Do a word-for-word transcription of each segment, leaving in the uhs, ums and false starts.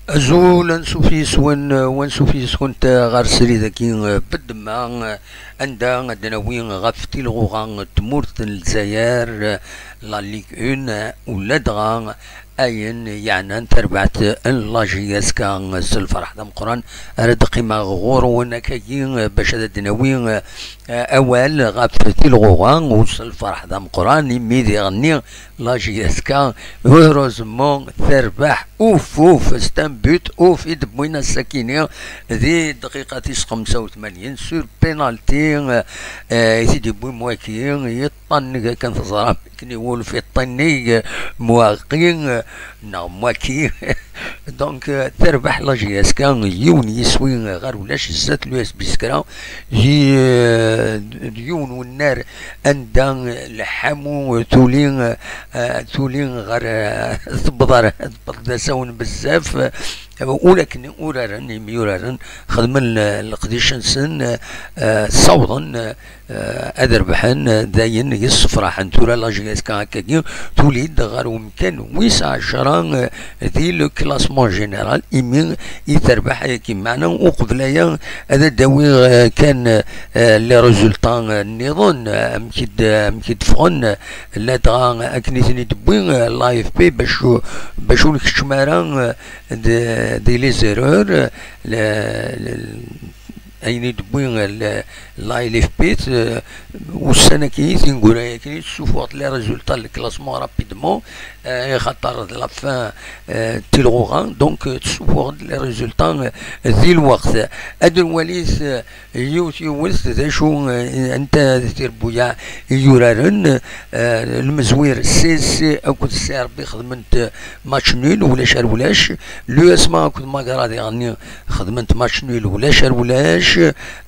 Azul, ansuf yis-wen, wansuf yis-kent ɣer srid-agi n Beddemma, anda ad d-nawi ɣef tilɣuɣa n tmurt n Lezzayer, la Ligue un, ula dɣa ayen yeɛnan tarbaɛt n la J S K. S lferḥ d ameqqran ara d-qqimeɣ ɣur-wen akkagi, bac ad d-nawi, eh, awal ɣef tilɣuɣa, u s lferḥ d ameqqran imi diɣenni la J S K, heureusement, terbeḥ. Uf, uf, c'est un but, uf, i d-wwin ass-akini di dqiqa tis xemsa u tmanyin sur penalty, eh, i t-id-iwwi Mwaki, yeṭṭan akken teẓram, akken iwulef iṭṭinig Mwaki, neɣ Mwaki. Donc, eh, terbeḥ la J S K yiwen yiswi ɣer ulac zdat l'U S B Skra. Yi-, eh, d yiwen wennar anda lḥamu tuli, eh, tuli ɣer, eh, tewweḍ ar, tewweḍ d asawen bezzaf. Ula akken uraren, imyuraren xedmen l-, leqdic-nsen, eh, ssawḍen, eh, ad rebḥen, eh, dayen yessefraḥen. Tura la J S K akkagi tuli-d ɣer umkan wis ɛecra, eh, di le classement général, imi i terbeḥ ayagi. Meɛna uqbel aya ad d-awiɣ, eh, kan, eh, les résultats, eh, nniḍen, eh, amek i d-, amek i d-ffɣen, eh, ladɣa akken i ten-id-tewwi, eh, l'A F P, bac, bac ur nkeččem ara, eh, d-, di les erreurs, eh, le, le, ayen i d-tewwi, eh, le, la L F P, eh, ussan-agi, tineggura-agi, tessufuɣ-d les résultats n le classement rapidement, eh, axaṭer d la fin, eh, n tilɣuɣa, donc, eh, tessufuɣ-d les résultats, eh, di lweqt. Ad nwali, eh, yiwet yiwet d acu, eh, anta d tirbuyaɛ i yuraren, eh, lmezwir C S C akked C R B xedment, eh, match nul, ulac ar ulac. L'U S M A akked Magra diɣenni xedment match nul, ulac ar ulac.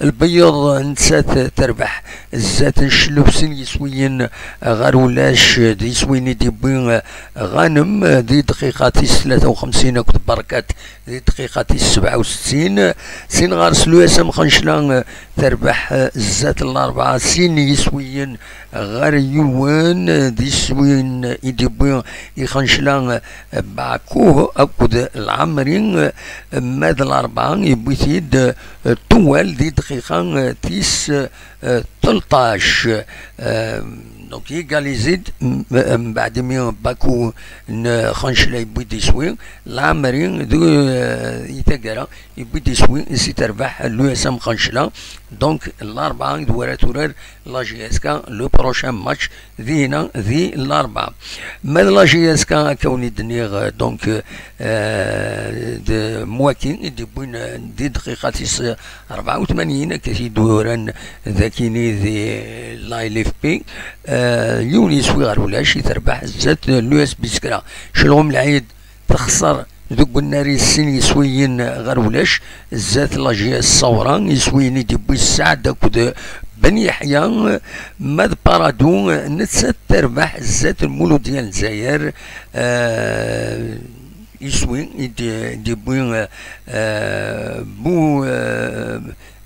Lbeyyeḍ nettat terbeḥ zdat n Ccelluf sin yiswiyen ɣer ulac, d yiswiyen i d-yewwi, eh, Ghanem, eh, di dqiqa tis tlata u xemsin, akked Berkat di dqiqa tis sebɛa u settin. Sin ɣer-s l'U S M Xencla, eh, terbeḥ, eh, zdat n Larebɛa sin yiswiyen ɣer yiwen, eh, d iswiyen i d-yewwi i Xencla, eh, Baku akked Lɛemri, eh, ma d Larebɛa yewwi-t-id, eh, Tuwal di dqiqa, eh, tis, eh, tleṭṭac. Eh, donc, égalisé-d, m-, mbeɛd imi Baku n Xencla yewwi-d iswi, Lɛemri d, eh, i taggara yewwi-d iswi, si terbeḥ l'U S M Xencla. Donc, Larebɛa i d wara turar la J S K, le prochain match dina di Larebɛa. Ma d la J S K, akka wen-d-nniɣ, eh, donc, eh, d Mwaki i d-yewwin, eh, di dqiqa tis rebɛa u tmanyin, akka i d-uran dakini di la L F P. Eh, yiwen yiswi ɣer ulac i terbeḥ zdat l'U S B Skra. Celɣum Lɛid texṣer deg unnar-is sin yiswiyen ɣer ulac zdat la J S Sawra, iswiyen i d-yewwi Ssaɛd akked Ben Yeḥya. Ma d Paradu, nettat terbeḥ zdat Lmuludya n Lezzayer, eh, iswi i d-, d-yewwi, eh, Bu, eh,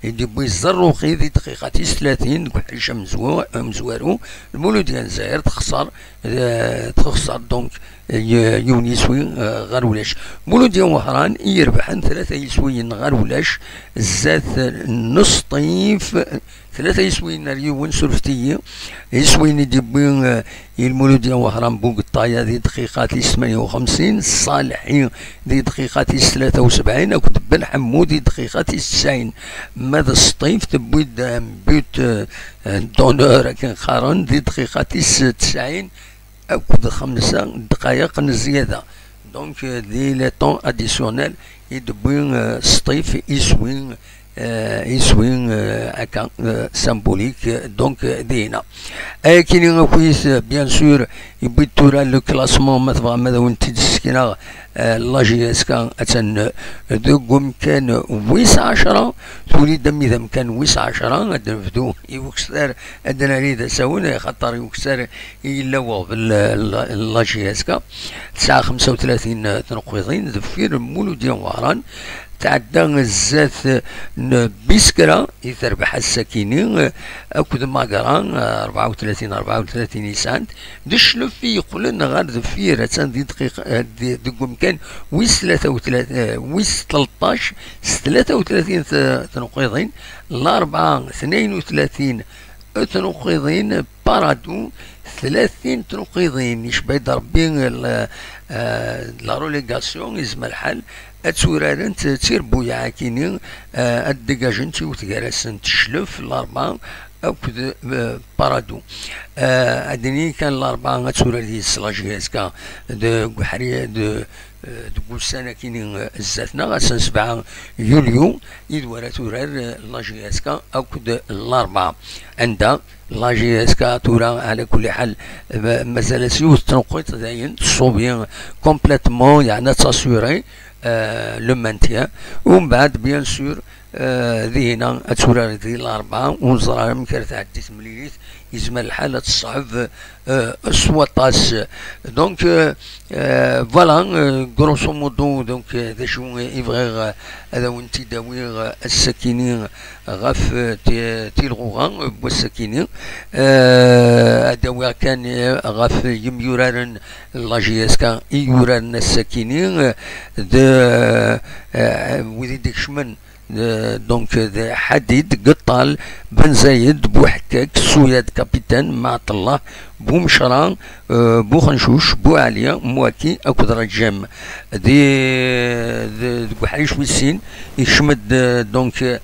i d-yewwi Zerruqi di dqiqa tis tlatin deg uḥric amezwa-, amezwaru. Lmuludya n Lezzayer texṣer, eh, texṣer donc, eh, yiwen yiswi, eh, ɣer ulac. Muludya Wehran i irebḥen tlata yiswiyen ɣer ulac zdat n Sṭif, tlata yiswiyen ar yiwen, surfet-iyi. Iswiyen i d-yewwi, eh, i Lmuludya Wehran, Bugeṭṭaya di dqiqa tis tmanya u xemsin, Ṣaleḥi di dqiqa tis tlata u sebɛin, akked Ben Ḥemmu di dqiqa tis tesɛin. Ma d Sṭif tewwi-d un but, eh, d'honneur akken qqaren, di dqiqa tis tesɛin, akked xemsa ddqayeq n zzyada. Donc, euh, di le temps additionnel i d-wwi, euh, Sṭif iswi, euh, iswi, euh, akka, euh, symbolique, euh, donc, euh, dina. Ayakini akkit, euh, bien sûr, yewwi-d tura le classement, ma tebɣam ad awen-t-id-ssekneɣ, euh, la J S K attan, euh, deg umkan wis ɛecra, tuli-d ami d amkan wis ɛecra, ad nebdu i ukessar, ad nali d asawen, axaṭer i ukessar i yella weɣbel, eh, la, la J S K, tesɛa xemsa u tlatin tneqqiḍin deffir Muludya Wehran, tɛedda zdat n Biskra i terbeḥ ass-akini, akked Magra, rebɛa u tlatin rebɛa u tlatin i sɛant, d Cclef i yeqqlen ɣer deffir, attan di dqiqa, di, deg umkan wis tlata u tlatin, wis tleṭṭac, s tlata u tlatin t-, tneqqiḍin, Larebɛa tnayen u tlatin tnuqiḍin, Parado tlatin tnuqiḍin. Icba-d Rebbi l-, eh, la relégation, yezmer lḥal ad turarent d tirbuyaɛ akini, eh, ad d-degajent yiwet gar-asent Cclef, Larebɛa akked, eh, Parado. Eh, ad d-nini kan Larebɛa ad turar yid-s la J S K deg uḥri-, de, eh, deg ussan akini, eh, zdat-neɣ, ass n sebɛa yulyu, i d wara turar, eh, la J S K akked Larebɛa. Anda la J S K tura, ɛla kulli ḥal, ma-, mazal-as yiwet n tneqqiḍt dayen, tṣubi complètement, yeɛni ad tassurer, eh, le maintien. Umbeɛd, bien sûr, eh, dihina ad turar di Larebɛa, ur neẓri ara amek ara tɛeddi temlilit, yezmer lḥal ad teṣɛeb, eh, s waṭas. Donc, eh, eh, voilà, eh, grosso modo, donc, eh, d acu i bɣiɣ, eh, ad awen-t-id-awiɣ, eh, ass-akini ɣef, eh, ti-, tilɣuɣa, eh, n wass-akini. Eh, ad awiɣ kan, eh, ɣef yimyuraren n la J S K i yuraren ass-akini, eh, d, eh, eh, wid i d-ikecmen, eh, donc, d Ḥadid, Geṭṭal, Ben Zayed, Buḥekkak, Suyad, Kapitan, Maɛṭellah, Bumecra, eh, Buxencuc, Buɛli, Mwaki akked Raǧem. Di, di, deg uḥric wis sin, ikcem-d, eh, donc, eh,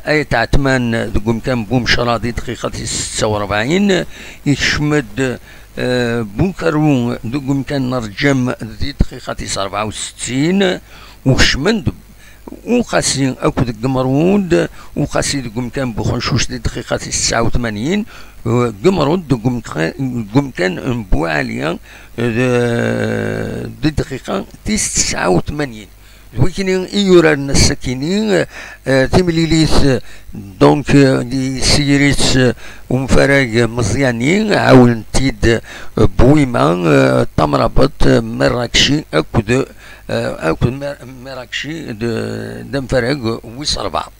Ayt Ɛetman deg umkan Bumecra di dqiqa tis setta u rebɛin, ikcem-d, eh, Bukaru deg umkan n Raǧem di dqiqa tis rebɛa u settin, u kecmen-d Uqasi akked Gemrud, Uqasi deg umkan Buxencuc di dqiqa tis tesɛa u tmanyin, eh, Gemrud deg umka-, deg umkan n Buɛali, eh, di dqiqa tis tesɛa u tmanyin. D wikini i yuraren ass-akini, eh, timlilit, eh, donc, eh, di seyrit, eh, umfarag Meẓyani, ɛawnen-t-id, eh, Bwima, eh, Tamrabeṭ, eh, Marrakci akked eh, akked Mer-, Merakci d, d amfarag wis rebɛa.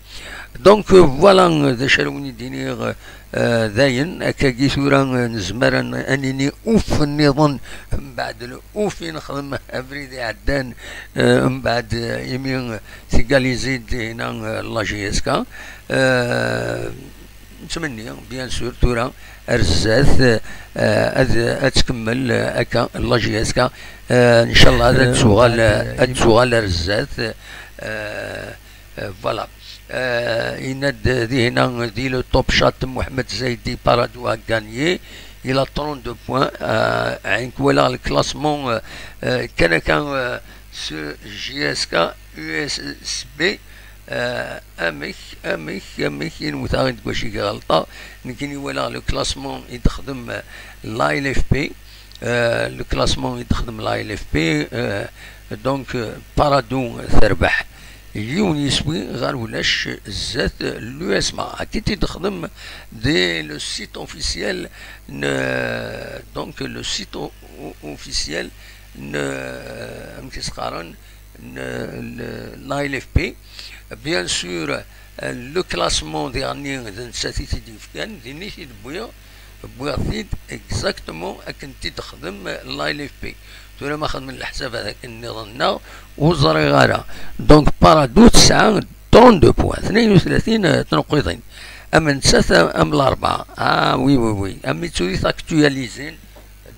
Donc, euh, voilà, euh, d acu ara wen-id-iniɣ, euh, dayen, akkagi tura, euh, nezmer ad n-, ad nini uf nniḍen, mbeɛd uf i nexdem abrid iɛeddan, euh, mbeɛd, euh, imi, euh, tigalizi-d hina, euh, la J S K. Euh, Nettmenni, bien sûr, tura ar zdat, eh, ad, ad tkemmel, eh, akka la J S K. Eh, ncallah ad, eh, tuɣal, ad tuɣal ar zdat. Eh, eh, voilà. Eh, yenna-d dihina di le top chat Mohamed Zaidi Parado a gagné. Il a trente-deux points. Eh, ɛin kwalaɣ le classement, eh, eh, kan akka, eh, s J S K U S B. Eh, amek, amek, amek i nwet-aɣ-d deg wacu i ɣelṭeɣ? Nekkini walaɣ le classement i d-texdem, eh, la L F P, eh, le classement i d-texdem la L F P, eh, donc, eh, Parado terbeḥ yiwen yiswi ɣer ulac zdat l'U S M A. Akka i d-texdem dès le site officiel n, donc, le site o-, o-, officiel n, amek i s-qqaren, n, n, la L F P. Bien sûr, euh, le classement diɣenni d nettat i t-id-yefkan, d ini i t-id-wwiɣ, wwiɣ-t-id exactement akken t-id-texdem la L F P. Tura ma xedmen leḥsabat akken nniḍen-nneɣ, ur ẓriɣ ara. Donc, Parado tesɛa trente-deux points, tnayen u tlatin, euh, tneqqiḍin. Am nettat, am, am Larebɛa. Ah, oui, oui, oui. Am i tt-id-actualisin,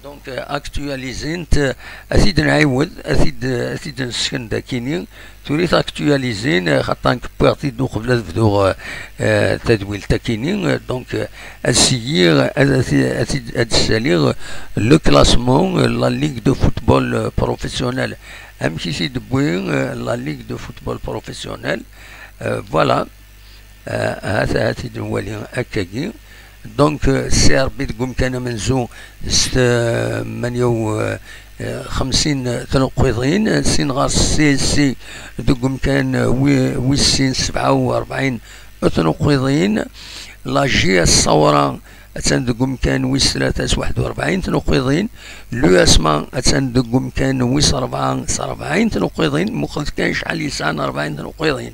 Donc, euh, actualisin-t, euh, ad t-id-nɛiwed, ad t-id, ad t-id-nesken dakini. Tura i t-actualisin, euh, xaṭer nekk wwiɣ-t-id uqbel ad bduɣ, euh, euh, tadwilt akini. Euh, donc, euh, ad syiɣ, ad, ad t-, ad t-, ad d-ssaliɣ, euh, le classement, euh, la Ligue de football, euh, professionnel. Amek i t-id-wwi, euh, la Ligue de football professionnel. Euh, voilà. Ah, ahat, ahat i d-nwali akkagi. Donc, euh, C R B deg umkan amenzu s tmanya u, euh, xemsin tnuqqiḍin, sin ɣer C S C deg umkan, euh, wi-, wis sin sebɛa u rebɛin tnuqqiḍin, la J S Sawra, attan deg umkan wis tlata s waḥed u rebɛin tnuqiḍin. L'U S M A attan deg umkan wis rebɛa s rebɛin tnuqiḍin. Muqlet kan acḥal yesɛan rebɛin tnuqiḍin.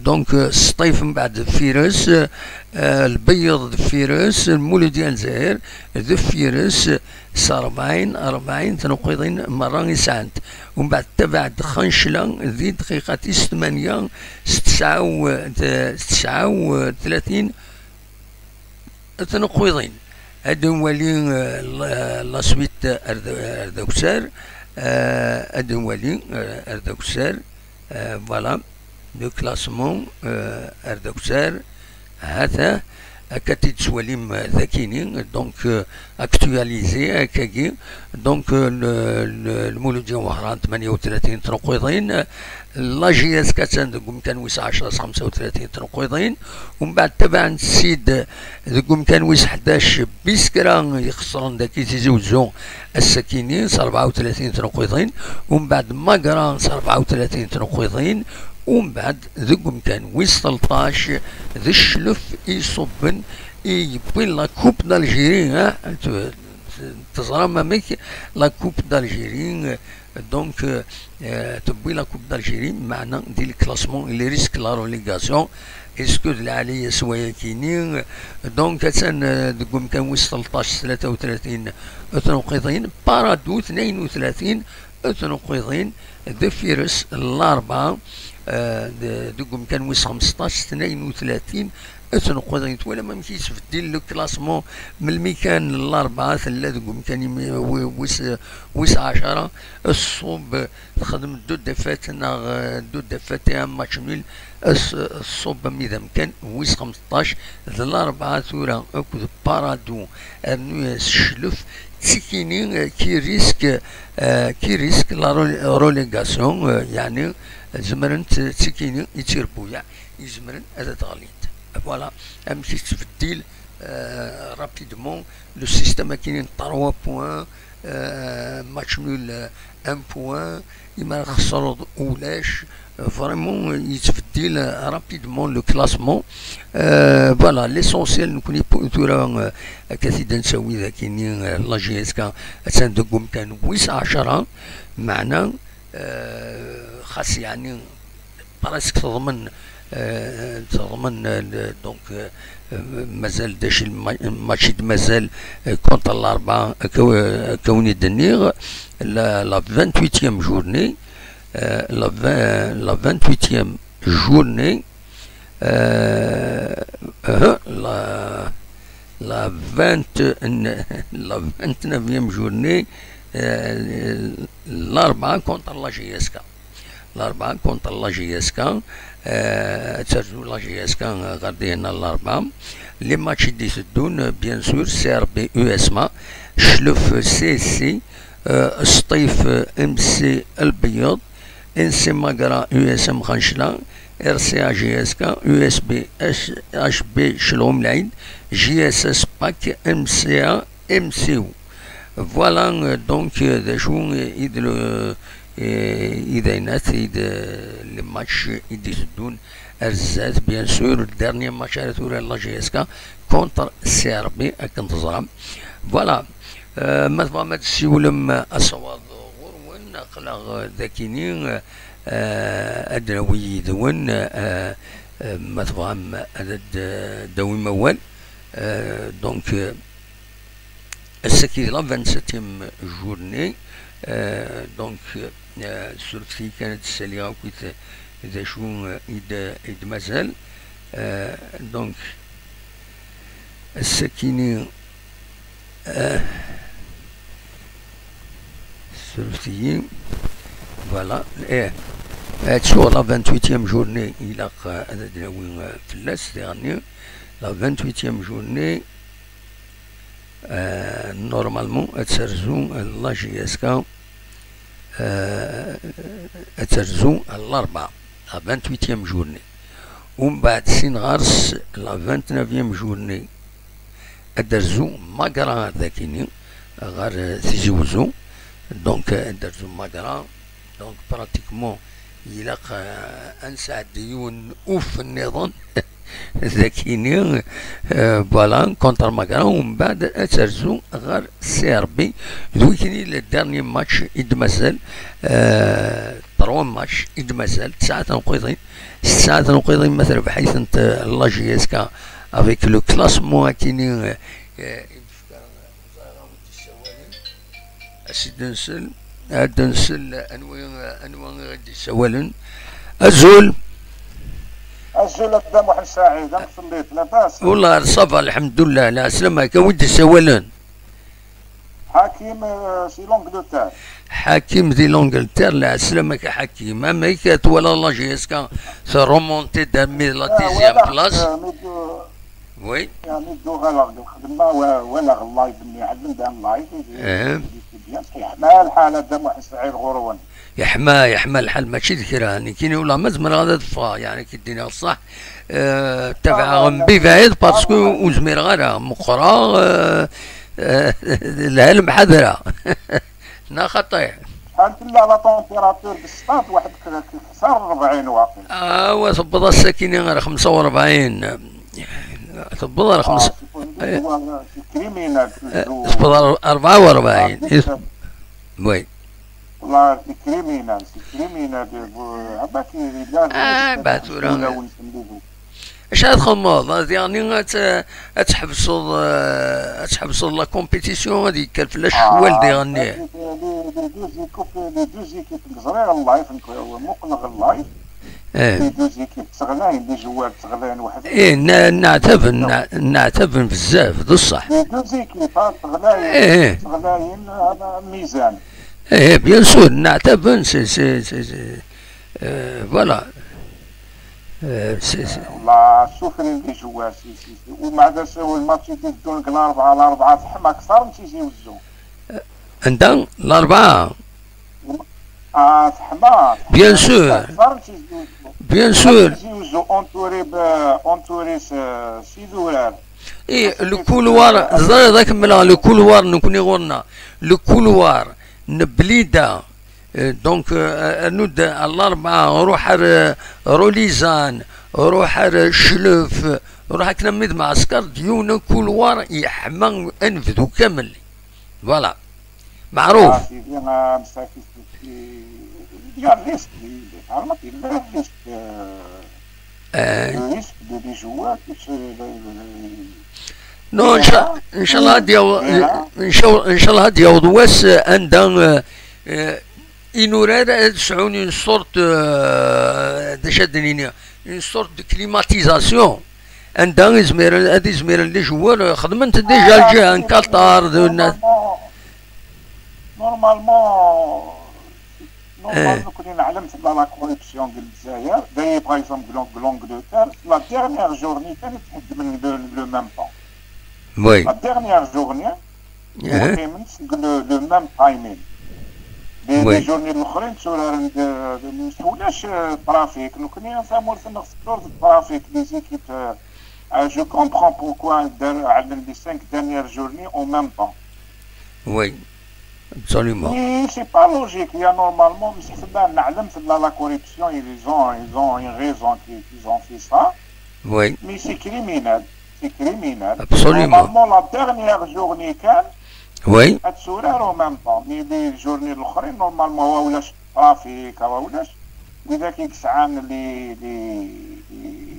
Donc, euh, Sṭif mbeɛd deffir-s, euh, Lbeyyeḍ deffir-s, Lmulud Lezzayer deffir-s, s rebɛin, rebɛin tnuqiḍin merra i sɛant. Umbeɛd tabaɛd Xancla di dqiqa tis tmanya s tesɛa u, s tesɛa u tlatin tnuqiḍin. Ad nwali, euh, la, la suite ar d, ar d akessar, euh, ad nwali, euh, ar d akessar, euh, voilà, le classement, euh, ar d akessar, ha-t-a, akka t-id-tettwalim, euh, dakini, donc, euh, actualisé, akkagi, donc, euh, le, le, Lmulud Wehran tmanya u tlatin tnuqiḍin, la J S K attan deg umkan wis ɛecra s xemsa u tlatin tnuqiḍin, umbeɛd tabaɛent-tt-id deg umkan wis ḥdac Biskra ixesren dagi Tizi Wezzu ass-akini s rebɛa u tlatin tnuqiḍin, umbeɛd Magra s rebɛa u tlatin tnuqiḍin, umbeɛd deg umkan wis tleṭṭac d Cclef i iṣubben i yewwin la Coupe d'Algérie, ah, t-, t-, teẓram amek la Coupe d'Algérie, donc, euh, euh, tewwi la Coupe d'Algérie, meɛna di le classement, il risque la relégation, est-ce que d lɛali s wayakini, donc, attan, euh, deg umkan wis tleṭṭac s tlata u tlatin tnuqiḍin, Paradou tnayen u tlatin tnuqiḍin, deffir-s Larebɛa, euh, de-, deg umkan wis xmesṭac s tnayen u tlatin tnuqiḍin. Twalam amek yettbeddil le classement, melmi kan Larebɛa tella deg umkan imi-, wi-, wis, wis ɛecra, tṣubb, texdem deux défaites neɣ, euh, deux défaites et un match nul, tṣubb amidam kan wis xmesṭac, d Larebɛa tura akked Paradou, rnu-yas Cclef, ttikini, euh, qui risque, euh, qui risque la rel-, relégation, euh, yeɛni zemrent ttikini i tirbuyaɛ izemren ad d-ɣlint. Voilà amek yettbeddil, euh, rapidement le système akini n trois points, euh, match nul, euh, un point, imi ara txesreḍ ulac, euh, vraiment yettbeddil, euh, rapidement le classement. Euh, voilà, l'essentiel, nekni pu-, tura, euh, akka t-id-nettawi dakini, euh, la J S K attan deg umkan wis ɛecra, meɛna, euh, xas yeɛni presque teḍmen, euh, teḍmen, euh, le, donc, euh, euh, mazal d acu lma-, match i d-mazal, euh, contre Larebɛa, akka, euh, akka wen-id-nniɣ, la, la vingt-huitième journée, euh, la vingt, la vingt-huitième journée, euh, euh, la, la vingt, la vingt-neuvième journée, euh, Larebɛa contre la J S K. Larebɛa contre la J S K, euh, ad terzu la J S K ɣer dihin n Larebɛa. Les matchs i d-iteddun, bien sûr, C R B U S M A, Cclef C S C, euh, Sṭif M C Lbeyyeḍ, N C Magra U S M Xancla, R C A J S K, U S B H B Chelɣum Lɛid, J S S Pak, M C A, M C U. Voilà, euh, donc, euh, d acu, euh, i d le, euh, i d aynat, i d, euh, les matchs i d-iteddun ar zdat, bien sûr, le dernier match ara turar la J S K contre C R B, akken teẓram. Voilà. Euh, ma tebɣam ad tessiwlem asawaḍ ɣur-wen, aql-aɣ dakini, euh, ad d-nawi yid-wen, euh, euh, ma tebɣam ad d-, d-awim awal. Euh, donc, euh, ass-agi d la vingt-septième journée, euh, donc, euh, surfet-iyi kan ad d-ssaliɣ akkit d acu, euh, i d-, i d-mazal. Euh, donc, ass-akini, euh, surfet-iyi, voilà, eh, eh, sur la vingt-huitième journée, ilaq, euh, ad d-nawi, euh, fell-as, diɣenni, la vingt-huitième journée, euh, normalement, ad terzu la J S K, euh, ad terzu Larebɛa, la vingt-huitième journée. Umbeɛd, sin ɣer-s, la vingt-neuvième journée, ad d-terzu Magra ar dakini, ɣer, euh, Tizi Wezzu. Donc, euh, ad d-terzu Magra. Donc, pratiquement, ilaq, euh, ad nesɛeddi yiwen uf nniḍen. Dakini, euh, voilà, contre Magra, umbeɛd ad terzu ɣer Serbie. D wikini le dernier match i d-mazal, euh, trois matchs i d-mazal, tesɛa tenqiḍin, tesɛa tenqiḍin ma terbeḥ-itent, euh, la J S K avec le classement akini, euh, euh, Ad s-id-nsel, ad d-nsel anwa, anwa i ɣ-d-yessawalen. Azul! Azul a Dda Muḥend Saɛid, amek telliḍ? Labas? Wallah, ça va, lḥemdullah, lɛeslama-k. A wi d-yessawalen? Ḥakim, euh, si l'Angleterre. Ḥakim di l'Angleterre, lɛeslama-k a Ḥakim. Amek twalaḍ la J S K terremonti-d armi la dixième place? Ah, walaɣ, euh, mi d-, Oui. Yeɛni d-uɣaleɣ deg lxedma, wa-, walaɣ live-nni, ɛedden-d live, Eh. Yeḥma lḥal a Dda Muḥend Saɛid ɣur-wen. Yeḥma, yeḥma lḥal, mačči d kra. Nekkini ulamma zemreɣ ad ffɣeɣ, yeɛni, ki d-iniɣ ṣṣeḥ. Eh, ttabaɛeɣ mebɛid parce que ur zmireɣ ara. Meqqreɣ, eh, eh, lha lemḥadra. Neɣ xaṭi? Acḥal tella la température deg stade? Waḥed k-, k-, kter n rebɛin waqil. Awa, tewweḍ ass-akini ɣer xemsa u rebɛin. Tewweḍ ɣer xemsa. Ah, c'est criminel, eh, toujours. Tewweḍ ɣer rebɛa u rebɛin. Ah, c'est... Oui. Wallah, c'est criminel, c'est criminel. Ah, bah, tura. Acu ara txedmeḍ? Ad, yeɛni, ad t-, ad tḥebseḍ, eh, ad tḥebseḍ la compétition, ad yekker fell-as ccwal diɣenni. Les, les, les deux équipes, les deux équipes, ẓriɣ live, nekk muqleɣ live. Eh. Les deux équipes ttɣlayen, les joueurs ttɣlayen weḥd-, eh, nna-, nneɛtaben, nna-, nneɛtaben bezzaf, d ṣṣeḥ. Les deux équipes, ah, ttɣlayen, eh, eh, ttɣlayen, ah, mizan. Eh, eh, bien sûr, nneɛtaben, c'est, c'est, c'est, c'est, euh, voilà. Euh, c'est, c'est... La souffrir les joueurs, si, si, si. ومع ذا سوى الماتش يدي الدون قلنا أربعة على أربعة، تحمى أكثر من تيزي وزو. عندها الأربعة. آه، تحمى، تحمى. Bien sûr. أكثر من تيزي وزو. Bien sûr. تيزي وزو، entouré ب-، entouré س-، سي دورار. إيه، le couloir، زاد ذاك ملا، le couloir نكوني غورنا. Le couloir، نبليدا. Eh, donc, eh, anud ar Larebɛa, ruḥ ar, eh, Rulizan, ruḥ ar, eh, Cclef, ruḥ akken armi d Mɛesker, d yiwen couloir yeḥma anebdu kamel. Voilà. Meɛruf. Ah, sidi, ah, msakit, il y a risque, il y a risque, eh, Eh. Le risque de les joueurs, c'est le, le, le... Non, ncallah, ncallah ad yaweḍ, ncallah, ncallah ad yaweḍ wass, eh, anda, eh, eh, inurar ad sɛun une sorte, eh, d acu ad d-nini, une sorte de climatisation, anda izmiren, ad izmiren les joueurs, eh, xedmen-t déjà lǧiha n Qatar, d... Normalement, normalement, normalement, nekkni neɛlem tella la corruption deg Lezzayer. D'ailleurs, par exemple, deg l'Ang-, l'Angleterre, la dernière journée kan i tḥeddmen le, le même temps. Oui. La dernière journée, ur qqimen seg le, le même timing. Les, les journées n lexrin tturaren de, de, ulac, euh, trafic. Nekkni tamurt-nneɣ teddur d trafic, les équipes, euh, euh, je comprends pourquoi ddan, ɛellen les cinq dernières journées en même temps. Oui. Absolument. Mais c'est pas logique. Il y a normalement, mais c'est pas, نعلم, c'est de la, la corruption, ils ont, ils ont une raison qui, qu'ils ont fait ça. Oui. Mais c'est criminel. C'est criminel. Absolument. Normalement, la dernière journée kan, oui, ad tturar en même temps. Mais les journées الأخرين, normalement, ولا trafic, ولا ويداك يسعان les, les, les,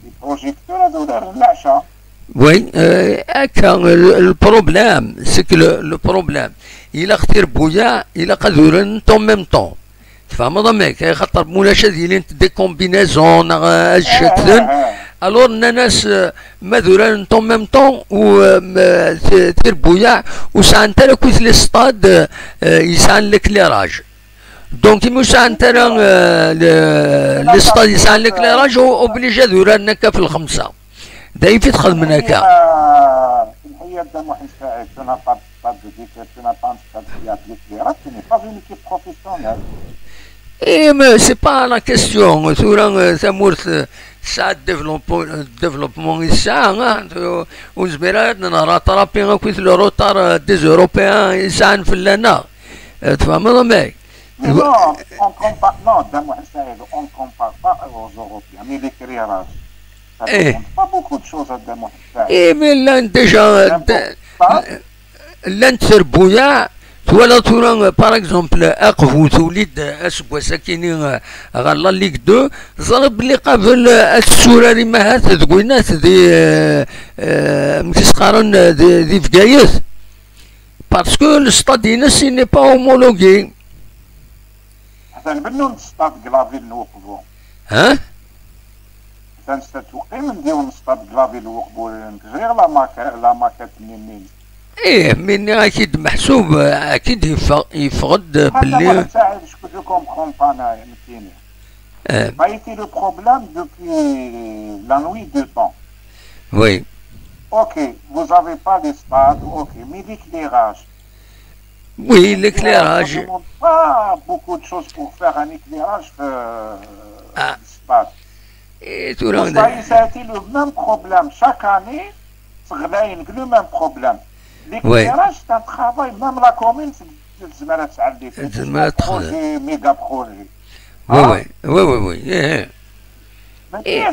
les projecteurs هذو دار العشاء. Oui, euh, هكا ال-، le problème, c'est que le, le problème, ilaq tirebbuyaɛ, ilaq ad urarent en même temps. Tfehmeḍ amek? Xaṭer mulac ad yilint des combinaisons, neɣ, euh, ad ccetlen. Alors, nnan-as, euh, ma d urarent en même temps, u, euh, m-, t-, tirebbuyaɛ, ur sɛant ara akk les stades, euh, yesɛan l'éclairage. Donc, imi ur sɛant ara, euh, le, les stades yesɛan l'éclairage, o-, obligé ad uraren akka f lxemsa. D ayen i t-xedmen akka. Tenḥiya, tenḥiya Dda Muḥend Saɛid, tu n'as pas, pas de, tu n'as pas un stade qui a de l'éclairage, tu n'es pas une équipe professionnelle. Eh, mais c'est pas la question. Tura, euh, tamurt, euh, tesɛa développement, euh, développement i tesɛa, hein, tu-, ur nezmir ara ad rattraper akk le retard, euh, des Européens i sɛan fell-aneɣ. Euh, tfehmeḍ amek? Mais non, on compare, non, Dda Muḥend Saɛid, on compare pas aux Européens, mais l'éclairage. Ça demande pas beaucoup de choses à Dda Muḥend Saɛid. Eh, mais llan déjà, llan terbuyaɛ, twala tura, par exemple, Aqbu tuli-d aseggas akini ɣer la Ligue deux, ẓriɣ belli qabel ad tessurar imahat deg winat di, eh, eh, amek i s-qqaren, di, di Bgayet. Parce que le stade-ines, il n'est pas homologué. Atan bennun stade deg la ville n Uqbu. Hein? Atan s-, teqqimen-d yiwen stade deg la ville n Uqbu. Ẓriɣ la maquette, la maquette-nni-nni. Ih, mi nniɣ-ak-id meḥsub, ak-id yeffeɣ, yeffeɣ-d belli. Saɛid, je, je comprends pas, nekkini. Eh. Ça a été le problème depuis la nuit des temps. Oui. Ok, vous avez pas de stade, ok, mais l'éclairage. Oui, l'éclairage. On ne demande pas beaucoup de choses pour faire un éclairage, euh, du stade. Et tout le monde. Ça, ça a été le même problème. Chaque année, c'est le même problème. Oui. L'éclairage, c'est un travail, même la commune, c'est, c'est, c'est, c'est un projet, méga projet. Oui, oui, oui, oui, oui. Eh, eh. Mais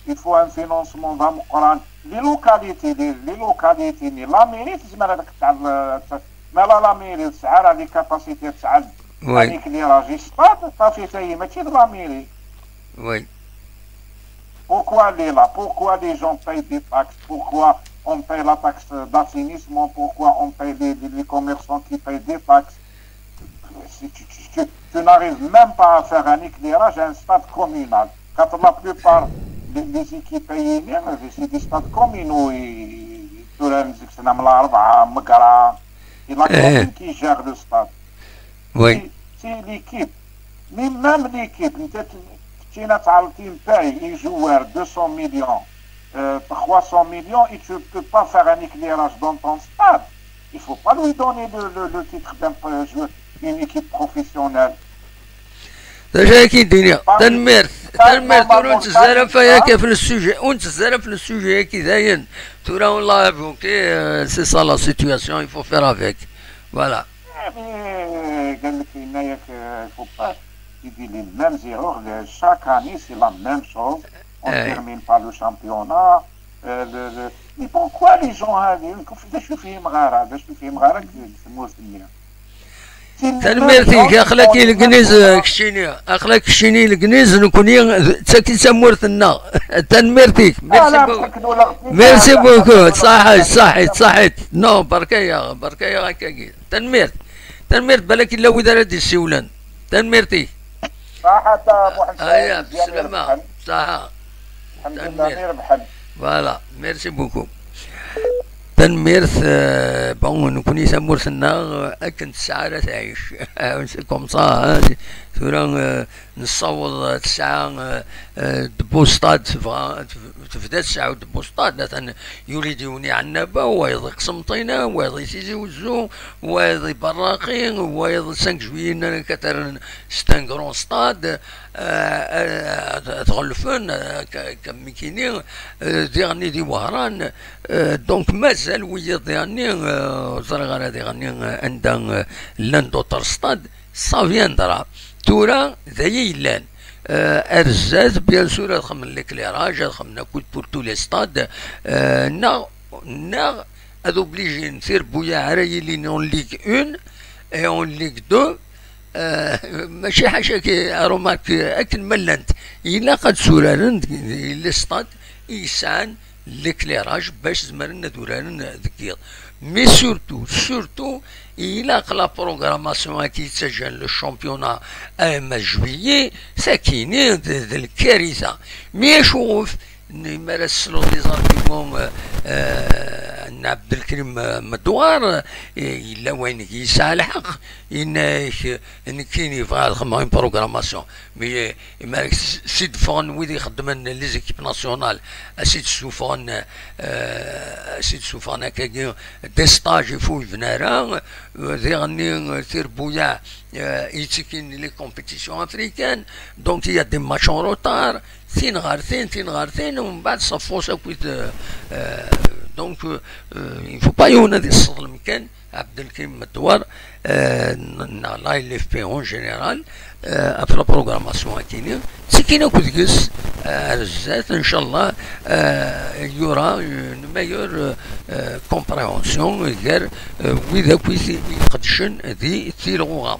il faut un financement, il faut un financement. Les localités, les, les localités, mais la mairie, c'est mal avec ta, mais la, la mairie, ça a les capacités, ça a un éclairage, stade, ça fait ça, mais c'est de la mairie. Oui. Pourquoi elle est là? Pourquoi les gens payent des taxes? Pourquoi on paye la taxe d'assainissement? Pourquoi on paye les, les, les commerçants qui payent des taxes? Si tu, tu, tu, tu n'arrives même pas à faire un éclairage à un stade communal. Quand la plupart des, des équipes payées, c'est des stades communaux. Et, et la commune qui gère le stade. Oui. C'est, c'est l'équipe. Mais même l'équipe, peut-être, tu n'as pas le team paye, il joue deux cents millions, euh, trois cents millions, et tu ne peux pas faire un éclairage dans ton stade. Il faut pas lui donner le, le, le titre d'un, euh, joueur, une équipe professionnelle. D acu ara k-id-iniɣ? Tanemmirt, tanemmirt, ur nettezzi ara ɣef waya akka, ɣef le sujet, ur nettezzi ara ɣef le sujet-agi dayen. Tura on l'a évoqué, euh, c'est ça la situation, il faut faire avec. Voilà. Eh, mais, euh, قال لك هنايا ك-، faut pas, il dit les mêmes erreurs, le-، chaque année c'est la même chose, on termine pas le championnat. Euh, le, le, mais pourquoi les gens هذه، شوف، شوف فيهم غارة، شوف فيهم غارة في الموسم. Tanemmirt-ik, aql-ak i Legniz, keččini, aql-ak keččini Legniz, nekkni d tagi i d tamurt-nneɣ. Tanemmirt-ik, merci beaucoup. Merci beaucoup, ṣaḥit, ṣaḥit, ṣaḥit. Non, berka-yaɣ, berka-yaɣ akkagi. Tanemmirt. Tanemmirt, balak yella wid ara d-yessiwlen. Tanemmirt-ik. Ṣaḥa a Muḥend Saɛid, aya, bslamma. Ṣaḥa. Alḥemdulillah, mi rebḥen. Voilà, merci beaucoup. Tanemmirt, euh, bon, nekkni tamurt-nneɣ, euh, akken tesɛa ara tɛic. C'est comme ça, hein. Tura, euh, nessaweḍ, euh, tesɛa, euh, euh, debustad, tebɣa, teb-, tebda tesɛa debustad, atan yuli-d yiwen iɛennaba, wayeḍ i Qsenṭina, wayeḍ i Tizi Wezzu, wayeḍ i Berraqi, wayeḍ cinq juillet, nnan akka, c'est un grand stade, euh, euh, ad, ad ɣelfen, euh, ka-, ka-, mi kini, euh, diɣenni di Wehran, euh, donc mazal wiyaḍ diɣenni, euh, ur ẓriɣ ara diɣenni, euh, anda, euh, llan d'autres stades, ça viendra. Tura, d aya yellan. Euh, ar zdat, bien sûr, ad xedmen l'éclairage, ad xedmen akked pour tous les stades, euh, neɣ, neɣ ad obligin tirbuyaɛ ara yilin en Ligue un et en Ligue deux, euh, mačči ḥaca ki, remarque, akken ma llant, ilaq ad suraren deg, deg les stades i yesɛan l'éclairage bac zemren ad uraren deg yiḍ. Mais surtout, surtout, ilaq la programmation akka yettaǧǧan le championnat arma juillet, sakini d, d lkarita. Mais acuɣef, mi ara tesleḍ les arguments, euh, euh, n Abdelkrim, euh, Medouar, euh, yella wayen i yesɛa lḥeqq, yenna-ak, euh, nekkini bɣiɣ ad xedmeɣ une programmation. Mais, euh, Imarek s-, si d-ffɣen wid ixeddmen les équipes nationales, a si d-ssufɣen, euh, a si d-ssufɣen akkagi des stages i fu yebna ara, euh, diɣenni, euh, tirbuyaɛ, euh, i ttikin les compétitions africaines, donc il y a des matchs en retard, tin ɣer tin, tin ɣer tin, u mbeɛd ṣaffus akkit, euh, euh, Donc, euh, euh, il faut pas yiwen ad yesseḍlem kan Abdelkrim Medwar, euh, n- neɣ l'A L F P en général, euh, ɣef la programmation akini. Ttikin akk deg-s, euh, ar zdat, inchallah, euh, il y aura une meilleure, euh, euh, compréhension gar, euh, wid akk i t- i iqeddcen di tilɣuɣa.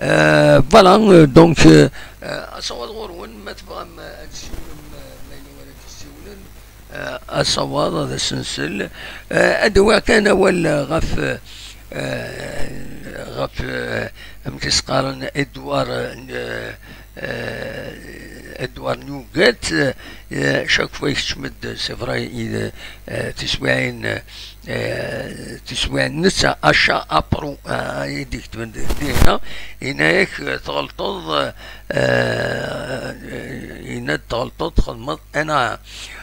Euh, voilà, euh, donc, euh, euh, asawaḍ ɣur-wen, ma tebɣam, euh, ad tessiwlem, euh, ma yella wara ad tessiwlem, euh, asawaḍ ad as-nsel. Euh, ad d-awiɣ kan awal, euh, ɣef, euh, ɣef, euh, amek i s-qqaren, Edouard, euh, euh, Edouard Newgate, euh, chaque fois yekcem-d, c'est vrai, il, euh, tiswiɛin, euh, tiswiɛin netta, achat à pro, euh, i d-iketben di- dinna, yenna-yak, euh, tɣelṭeḍ, euh, yenna-d tɣelṭeḍ, txedmeḍ ana.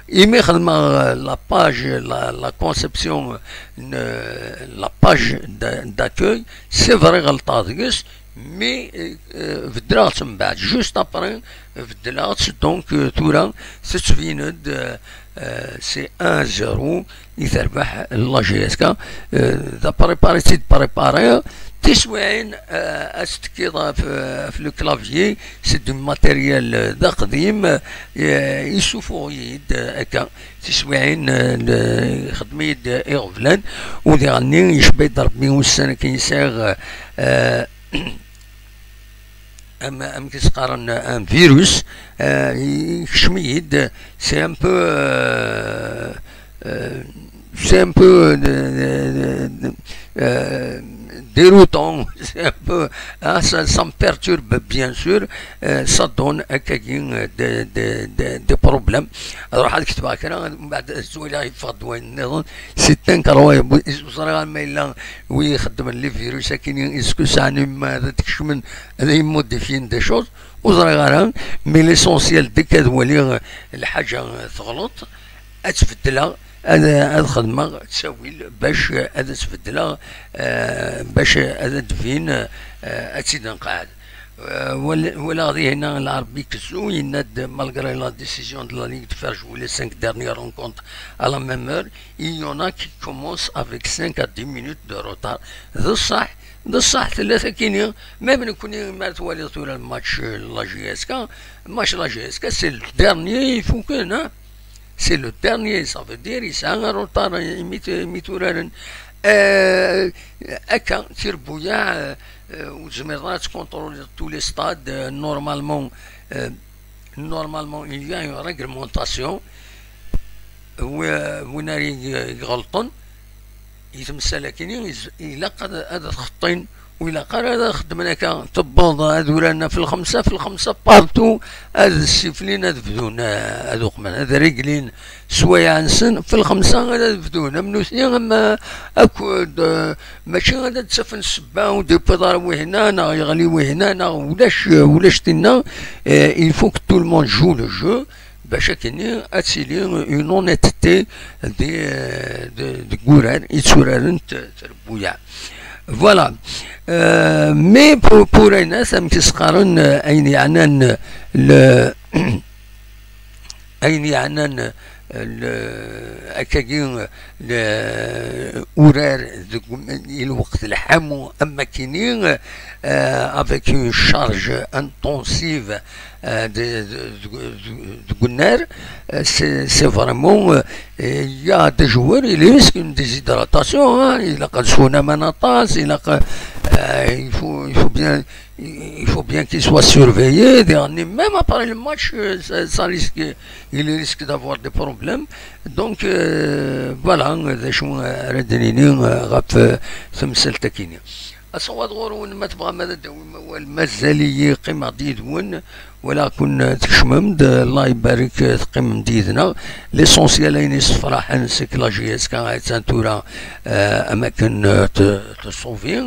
Imi xedmeɣ, euh, la page, la, la conception, euh, n- la page d'a- d'accueil, c'est vrai, ɣelṭeɣ deg-s, mais, euh, euh, beddleɣ-tt mbeɛd, juste après, beddleɣ-tt, donc, euh, tura tettbin-d, euh, euh, c'est un zéro i terbeḥ la J S K. Euh, d apréparé, i tt-id-préparé. Tiswiɛin, euh, ad tettekkiḍ ɣef, ɣef le clavier, c'est du matériel, euh, d aqdim, euh, yessufuɣ-iyi-d, euh, akka. Tiswiɛin, euh, le- ixeddem-iyi-d iɣeblan, u diɣenni yecba-yi-d Rebbi ussan akken i sɛiɣ, euh, am- amek i s-qqaren, un virus, euh, yekcem-iyi-d, c'est un peu, euh, euh, c'est un peu, euh, euh, euh, déroutant, c'est un peu, hein, ça, ça me perturbe, bien sûr, euh, ça donne akkagi, euh, des, des, des, des problèmes. Ad ruḥeɣ ad ketbeɣ kra, mbeɛd ad ttwaliɣ yeffeɣ-d wayen nniḍen. C'est incroyable. Ur ẓriɣ ara ma yella wi ixeddmen les virus akini, est-ce que sɛan une main ad d-kecmen, ad imodifyin des choses? Ur ẓriɣ ara, mais l'essentiel dès que ad waliɣ lḥaǧa teɣleḍ, ad tt-beddleɣ, ad, ad xedmeɣ ttawil bac ad tt-beddleɣ, euh, bac ad d-tbin, euh, ad tt-id-nqeɛɛed. Euh, wal- walaɣ dihin Lɛerbi Kezzu yenna-d, malgré la décision de la Ligue de faire jouer les cinq dernières rencontres à la même heure, il y en a qui commencent avec cinq à dix minutes de retard. D ṣṣeḥ, d ṣṣeḥ, tella takini, même nekkni mi ara twaliḍ tura le match, euh, la J S K, match la J S K, c'est le dernier, il faut que, hein, c'est le dernier, ça veut dire, yesɛa retard imi t- imi turaren. Euh, akka, tirbuyaɛ, euh, euh, ur tezmireḍ ara ad tcontrôliḍ tous les stades, euh, normalement, euh, normalement, il y a une réglementation. Wi- win ara ig- iɣelṭen i temsal akini, iz- ilaq ad, ad txeṭṭin, ur ilaq ara ad xeddmen akka. Tewweḍ ad uraren ɣef lxemsa, ɣef lxemsa partout ad ssiflin, ad bdun, eh, ad uqmen, ad reglin sswayeɛ-nsen, ɣef lxemsa ad, ad bdun. Am nutni, am, eh, akk, eh, mačči ad d-ttafen ssebba ur d-yewwiḍ ara wihna, neɣ yeɣli wihna, neɣ ulac, ulac tinna. Eh, il faut que tout le monde joue le jeu. Bac akkenni ad tili une honnêteté di, eh, de- deg wurar i tturaren t- trebbuyaɛ. Voilà. Euh, mais pour, pour ayen amek i s-qqaren, euh, ayen yeɛnan le ayen yeɛnan, euh, le akkagi, le urar deg um- i lweqt lḥamu am akkenni, euh, avec une charge intensive, euh, de, de, de, de, de gunnar, euh, c'est, c'est vraiment, euh, il y a des joueurs, ils risquent une déshydratation, hein, il a quand même un atas, il a, euh, il faut, il faut bien, il faut bien qu'il soit surveillé, et même après le match, euh, ça, ça risque, il risque d'avoir des problèmes. Donc, euh, voilà, d acu ara d-nini, euh, ɣef, euh, temsalt-agi-nni. Asawaḍ ɣur-wen, ma tebɣam ad d-tawim awal, mazal-iyi qqimeɣ-d yid-wen, walaɣ-ken tkecmem-d, Allah ibarek, teqqimem-d yid-neɣ. L'essentiel, ayen yessefraḥen, c'est que la J S K attan tura, euh, am akken, euh, t- tṣubi,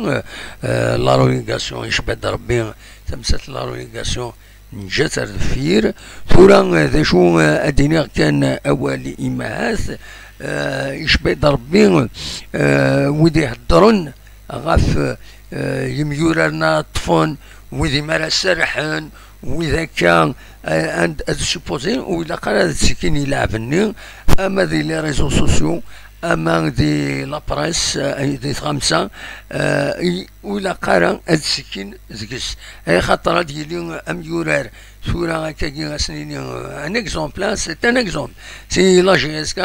euh, la relégation, icba-d Rebbi, tamsalt n la relégation, neǧǧa-tt ar deffir. Tura, eh, d acu, eh, ad d-iniɣ kan, eh, awal i Mahat, eh, icba-d Rebbi, eh, wid iheddren ɣef, eh, yemyuraren ara ṭṭfen, wid i mi ara serrḥen, wid akka, eh, ad, ad supposer, ur ilaq ara ad ttekkin i lɛeb-nni, ama di les réseaux sociaux, ama di la presse, eh, di tɣamsa, eh, i-, ur ilaq ara ad sekkin deg-s. Ay xaṭer ad yili amyurar tura akkagi, ad s-nini, eh, un exemple, hein, c'est un exemple. Si la J S K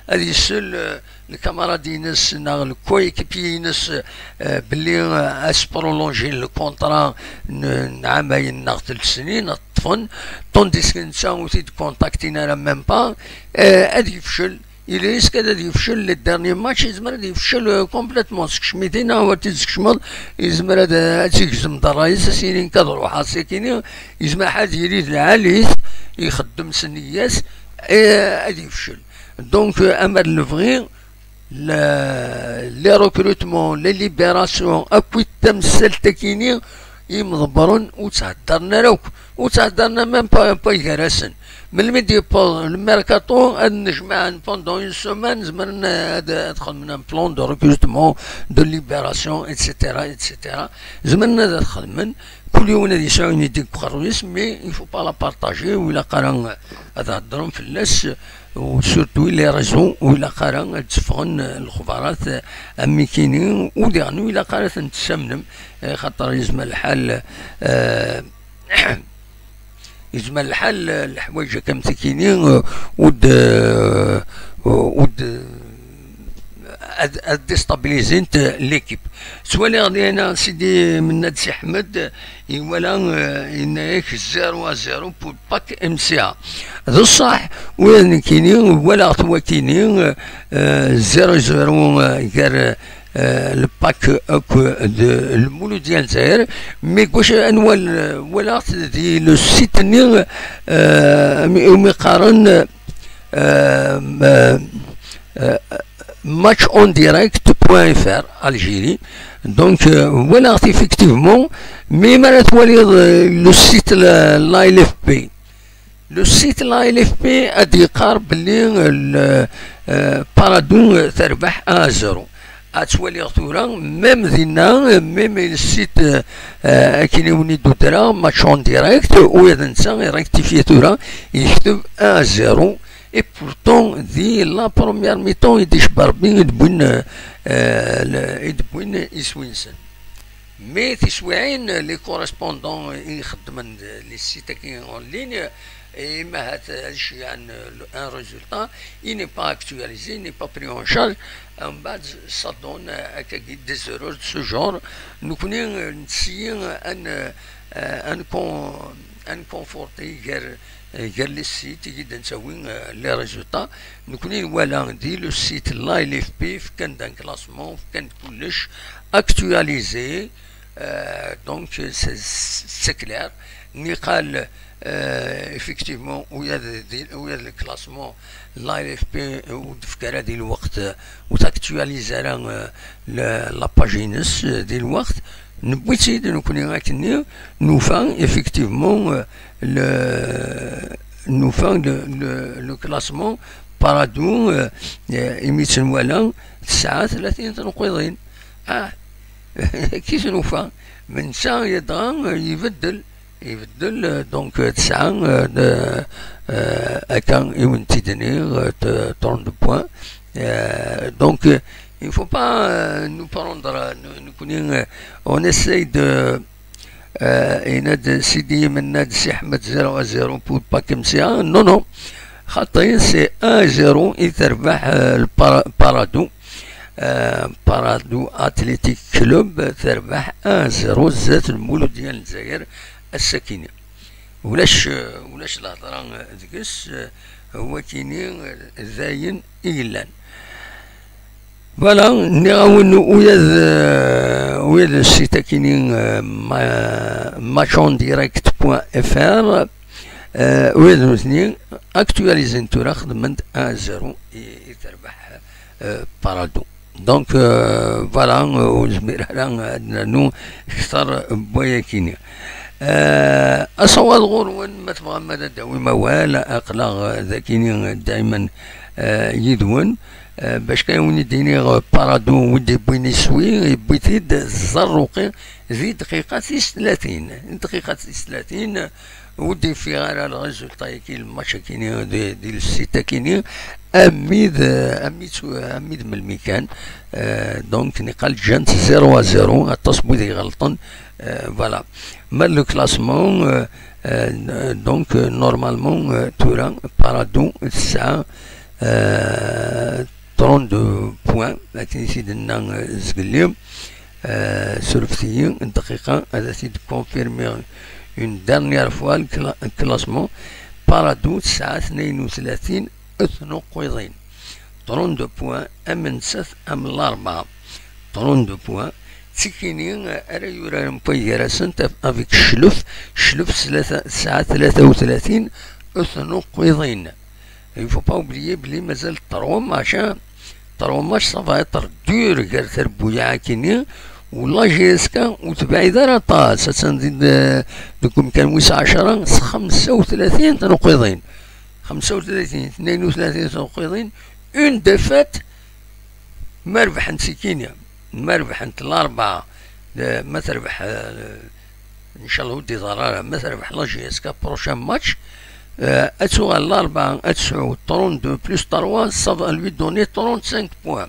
ad isel, eh, lkamarad-ines neɣ le coéquipier-ines, eh, belli, eh, ad s-prolonjin le contrat n, n ɛamayen neɣ tlata snin, ad ṭṭfen, tandis que netta ur t-id-contactin ara même pas, eh, ad yefcel. Il risque ad yefcel le dernier match, yezmer ad yefcel, euh, complètement. Sekcem-it-in, awer t-id-tkecmeḍ, yezmer ad, ad tt-igzem d ṛṛay-is, ad s-yini nekk ad ruḥeɣ, sakini, yezmer ad yili d lɛali-t, ixeddem s nneyya-s, eh, ad yefcel. Donc, euh, amar lebɣi, le, les recrutements, les libérations, akkit tamsalt-akini, imḍebbren ur ttɛeddaren ara akk, ur ttɛeddaren même pas, pas gar-asen. Melmi d-yewweḍ le mercato, ad nnejmaɛen pendant une semaine, zemren ad, ad xedmen un plan de recrutement, de libération, et cetera, et cetera. Zemren ad xedmen, kul yiwen ad yesɛu une idée deg uqerruy-is, mais il faut pas la partager, ur ilaq ara ad heddren fell-as, u surtout les réseaux, ur ilaq ara ad d-ffɣen lexbarat am nekkini, u diɣen ur ilaq ara ad ten-tessamnem, eh, xaṭer yezmer lḥal, eh, yezmer lḥal, eh, leḥwayeǧ akka am tikini, eh, ur d-, eh, ur d-, ad, ad déstabilisent l'équipe. Ttwaliɣ dina Sidi Mennad Si Ḥmed, iwala, eh, yenna-yak zéro à zéro pour Pack M C A. D ṣṣeḥ, ula d nekkini walaɣ-t wakini, eh, zéro zéro, eh, gar, eh, le Pack akked Lmuludya n Lezzayer, mais gauche anwa l-, walaɣ-t di le site-nni, eh, umi, umi qqaren, eh, eh, eh, match en direct point F R Algérie. Donc, euh, walaɣ-t effectivement, mais mi ara twaliḍ, euh, le site la, la L F P. Le site la L F P ad d-yeqqar belli, euh, le, euh, Paradou, euh, terbeḥ un à zéro. Ad twaliɣ tura, même dinna, même le site, euh, euh, akken i wen-id-udreɣ, match en direct, u d netta irectifie tura, yekteb un à zéro. Et pourtant, di la première mi-temps, i d-icebba Rebbi, i d-wwin, euh, le, i d-wwin iswi-nsen. Mais tiswiɛin, les correspondants i ixeddmen d-, les sites-agi en ligne, et ma hat ad ceyyɛen, euh, un résultat, il n'est pas actualisé, il n'est pas pris en charge. Umbeɛd, ça donne, euh, akkagi des erreurs de ce genre. Nekkni, euh, nessaye ad n-, euh, ad n-, ad nconforter gar, euh, gar les sites i d-nettawi, euh, les résultats. Nekkni nwala di le site la L F P, fkan-d un classement, fkan-d kullec, actualisé, euh, donc c'est, c'est clair. Niqal, euh, effectivement, ula d, ula d le classement la L F P ur d-tefka ara di lweqt, ur t-actualise ara, euh, la, la page-ines, euh, di lweqt. Newwi-tt-id nekkni akkenni, nufa effectivement, euh, le, nufa le, le, le classement Paradou, euh, euh, imi tt-nwala, tesɛa tlatin tneqqiḍin. Ah, kif nufa, netta yedɣa, euh, ibeddel, ibeddel, euh, donc, euh, tesɛa, euh, de, euh, akka i wen-tt-id-nniɣ, euh, de trente points. Euh, donc, euh, il faut pas, euh, nous prendre, euh, nous, nous connaît, euh, on essaye de, euh, yenna-d Sidi Mennad Si Ḥmed zéro à zéro pour Pack M C A. Non, non. Xaṭi, c'est un à zéro i terbeḥ, euh, le Para-, Paradou. Euh, Paradou Athletic Club terbeḥ un à zéro zdat Lmuludya n Lezzayer ass-akini. Ulac, euh, ulac lehḍra, euh, deg-s, euh, wakini, euh, d ayen i yellan. Voilà, nniɣ-awen ula d, euh, ula d site-akini, euh, ma-, match en direct point F R, euh, ula d nutni actualisen tura, xedmen-d un à zéro i, i terbeḥ, euh, Paradou. Donc, euh, voilà, euh, ur nezmir ara ad nernu kter n wayakini. Euh, asawaḍ ɣur-wen, ma tebɣam ad d-tawim awal, aql-aɣ, euh, dakini, euh, dayman, euh, yid-wen. Euh, bac kan wen-id-iniɣ, euh, Paradou, wi d-yewwin iswi, yewwi-t-id Ẓerruqi, Di dqiqa tis tlatin, dqiqa tis tlatin, ur d-yeffiɣ ara le résultat-agi, le match-agi, di, di le site-agi, armi d, armi d, armi d melmi kan. Euh, donc, niqal ǧǧan-t zéro à zéro, aṭas n wid iɣelṭen. Euh, voilà. Ma le classement, euh, euh, donc, euh, normalement, euh, tura, Paradou tesɛa, euh, trente-deux points, akken i t-id-tenna, euh, zgelli. Euh, surfet-iyi dqiqa, ad t-id-confirmer une dernière fois le cla-, le classement. Paradou tesɛa tnayen u tlatin tnuqqiḍin. Trente-deux points, am nettat am Larebɛa. Trente-deux points. D tikini, euh, ara yuraren n waygar-asent, avec Cclef. Cclef s tlata, tesɛa tlata u tlatin tnuqqiḍin. Il faut pas oublier belli mazal trois matchs, hein. Trois matchs, ça va être dur gar Tarbuyaɛ akini u la J S K, ur tebɛid ara aṭas. Attan di, deg umkan wis ɛecṛa s xemsa u tlatin tnuqqiḍin. Xemsa u tlatin, tnayen u tlatin tnuqqiḍin, une défaite. Ma rebḥent tikini, ma rebḥent Larebɛa, eh, ma terbeḥ, eh, ncallah ur d-iḍer ara, ma terbeḥ la J S K prochain match, eh, ad tuɣal Larebɛa ad tesɛu trente-deux plus trois, ça va lui donner trente-cinq points.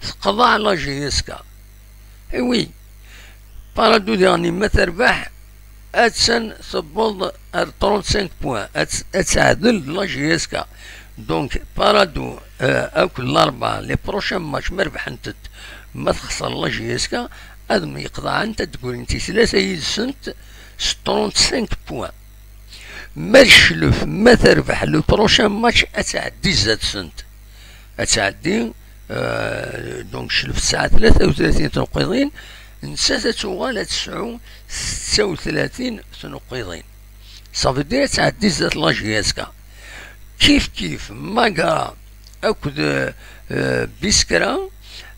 Teqḍeɛ la J S K. Eh oui, Paradou diɣen ma terbeḥ, attan tewweḍ ar trente-cinq points, ad, ad teɛdel la J S K. Donc, Paradou, euh, akked Larebɛa, les prochains matchs, ma rebḥent-t, ma texṣer la J S K, ad myeqḍaɛent, ad d-ggrint i tlata yid-sent s trente-cinq points. Ma d Cclef, ma terbeḥ le prochain match, ad tɛeddi zdat-sent. Ad tɛeddi, euh, donc Cclef tesɛa tlata u tlatin tnuqqiḍin, nettat ad tuɣal ad tesɛu setta u tlatin tnuqqiḍin. Ça veut dire ad tɛeddi zdat la J S K. Kif kif, Magra akked, euh, Biskra,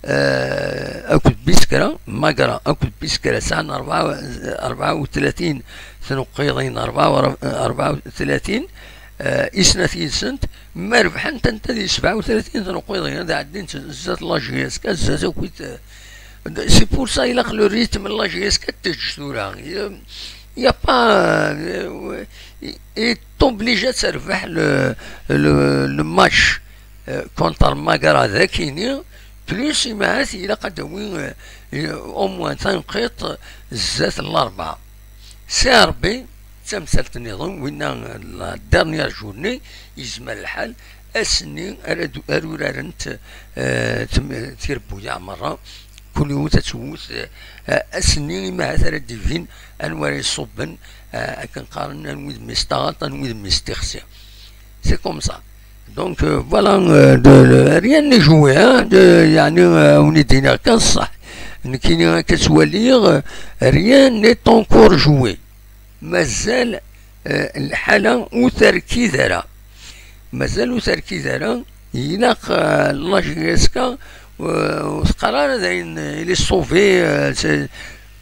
euh, akked Biskra, Magra akked Biskra sɛan rebɛa, rebɛa u tlatin tnuqqiḍin, rebɛa u, rebɛa u tlatin, euh, i snat yid-sent, ma rebḥent anta di sebɛa u tlatin tnuqqiḍin, ad ɛeddint zdat la J S K, zdat akkit, euh, c'est pour ça ilaq le rythme n la J S K ad teǧǧ tura. Il y a pas, euh, il est obligé ad terbeḥ le, le, le match, euh, contre Magra d akini, plus imahat ilaq ad d-tawi, euh, au moins tanqiḍt zdat Larebɛa. Si Rebbi, d tamsalt nniḍen, winna la dernière journée, yezmer lḥal, ass-nni ara d-, ara urarent, euh, tem-, tirebbuyaɛ merra, kul yiwet ad tewwet, euh, ass-nni imahat ara d-ibin anwa ara iṣubben, euh, akken qqaren, anwi d mmi-s taɣaṭ, anwi d mmi-s tixsi. C'est comme ça. Donc, euh, voilà, euh, de, de, rien n'est joué, hein, de, يعني, euh, on est d'accord, ça. Nekkini akka ttwaliɣ, euh, rien n'est encore joué. Mazal, euh, lḥala ur terkid ara. Mazal ur terkid ara. Ilaq, euh, la J S K, euh, ur teqqar ara dayen, euh, il est sauvé, euh, c'est,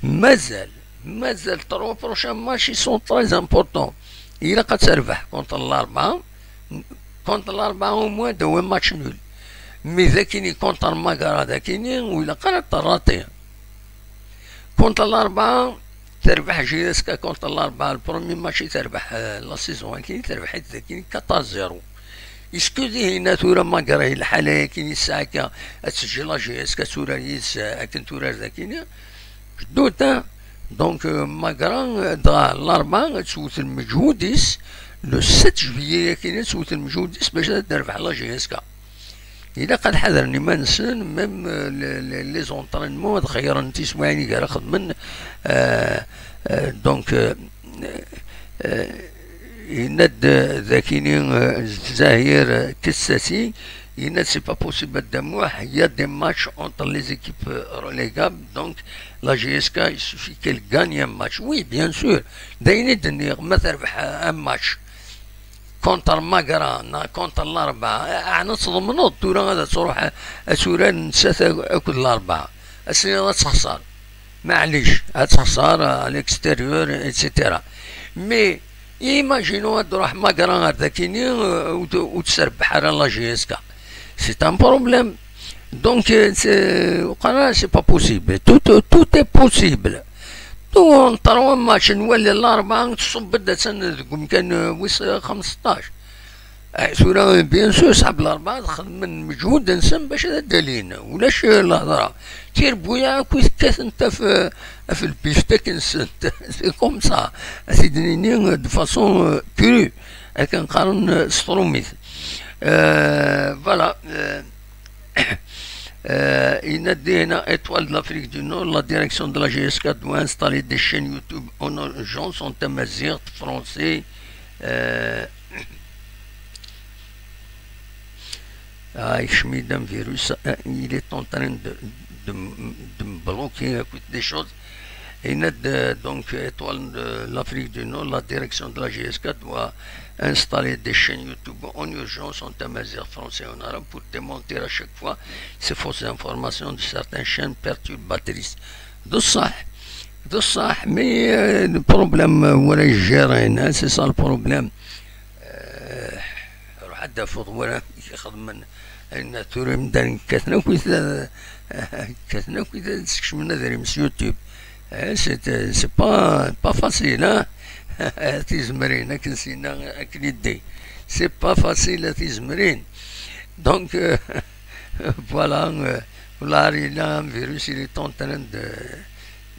mazal, mazal trois prochains matchs, ils sont très importants. Ilaq ad terbeḥ contre Larebɛa, contre Larebɛa au moins d un match nul. Mais d akini contre Magra d akini, ur ilaq ara ad terraṭi. Contre Larebɛa, terbeḥ J S K contre Larebɛa, le premier match i terbeḥ, euh, la saison-agi, terbeḥ-it d akini quatorze zéro. Est-ce que dihin tura Magra i lḥala-agi i tesɛa akka ad teǧǧ la J S K ad turar yid-s, euh, akken turar d akini? Je doute, hein. Donc, euh, Magra, euh, dɣa Larebɛa ad twet lmeǧhud-is, le sept juillet akini ad twet lmeǧhud-is bac ad d-terbeḥ la J S K. Ilaq ad ḥadren iman-nsen, même, euh, les, les, les entraînements, ad xeyyren tiswiɛin i ara xedmen. Euh, euh, donc, euh, euh, yenna-d, euh, dakini, euh, Zahir, euh, Kessasi, yenna-d c'est pas possible, a Dda Muḥ, il y a des matchs entre les équipes, euh, relégables, donc la J S K, il suffit qu'elle gagne un match. Oui, bien sûr, d ayen i d-nniɣ, ma terbeḥ, euh, un match contre Magra neɣ contre Larebɛa, ɛni tḍemneḍ tura ad truḥ ad turar nettat ak-, akked Larebɛa? Ad s-tiniḍ ad texṣer. Maɛlic, ad texṣer à l'extérieur, et cetera. Mais, imaginons ad truḥ Magra ar dakini, euh, ur t-, ur tesrebbeḥ ara la J S K. C'est un problème. Donc, euh, c'est, c'est pas possible. Tout, tout est possible. Surtout en trois matchs, nwali Larebɛa tṣubb-d attan deg umkan, euh, wis, euh, xmesṭac. Eh, tura, bien sûr, ṣḥab Larebɛa xedmen lmeǧhud-nsen bac ad d-alin. Ulac, euh, lehḍra. Tirbuyaɛ akk i tekkatent ɣef, ɣef lbiftek-nsent. C'est comme ça. Ad t-id-nini, euh, de façon, euh, crue. Akken qqaren, euh, s trumit. Euh, voilà. Euh, Euh, yenna-d dinna, Étoile de l'Afrique du Nord, la direction de la J S K doit installer des chaînes YouTube en urgence en tamaziɣt, français. Euh, ah, yekcem-iyi-d un virus, euh, il est en train de, de, de me bloquer, écoute, des choses. Yenna-d, euh, donc, Étoile de l'Afrique du Nord, la direction de la J S K doit installer des chaînes YouTube en urgence en tamaziɣt, français, en arabe pour démentir à chaque fois ces fausses informations de certaines chaînes perturbatrices. D ṣṣeḥ, d ṣṣeḥ, mais, euh, le problème, euh, wara yejjiren, hein, c'est ça le problème. Euh, ruḥ ad d-tafeḍ wara amek i xedmen. Ayen tura imdanen kkaten akk i ta-, kkaten akk i ta-, ad sekcmen adrim s YouTube. Eh, c'est, c'est pas, pas facile, hein? Tizemrin, akken s-yenna, akken i d-, c'est pas facile, a tizemrin. Donc, euh, voilà, euh, wala ar yella un virus, il est en train de,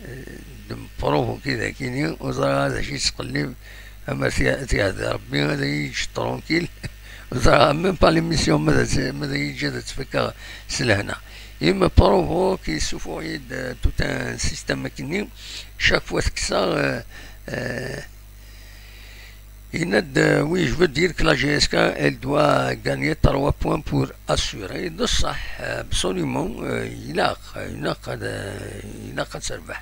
euh, de me provoquer dagini, ur ẓriɣ d acu yettqellib, amer t-, t-yehdi Rebbi, ad iyi-yeǧǧ tranquille. Ur ẓriɣ même pas l'émission, ma d, ma d iyi-yeǧǧ ad tt-fakkeɣ s lehna. Il me provoque, yessufuɣ-iyi-d, euh, tout un système akkenni. Chaque fois tekkseɣ, euh, euh, yenna-d, euh, oui, je veux dire que la J S K, elle doit gagner trois points pour assurer. D ṣṣeḥ, euh, absolument, euh, ilaq, ilaq ad, euh, ilaq ad terbeḥ.